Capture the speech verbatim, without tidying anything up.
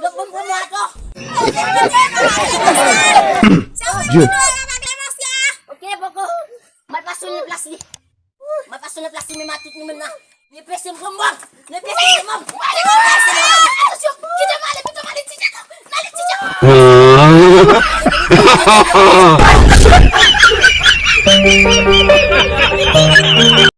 Yo, bon, bon, bon, ato. Sa ou menm ki nou la pa Klemansi a? Ok, poko. Mwen pase nan plas li. Mwen pase nan plas li, men ma tout nou menm nan. Mwen pese m pran mòm. Mwen pese m pran mòm. Mwen pese m pran mòm. Atansyon, kite m ale, pito m ale, ti Djako. M ale, ti Djako.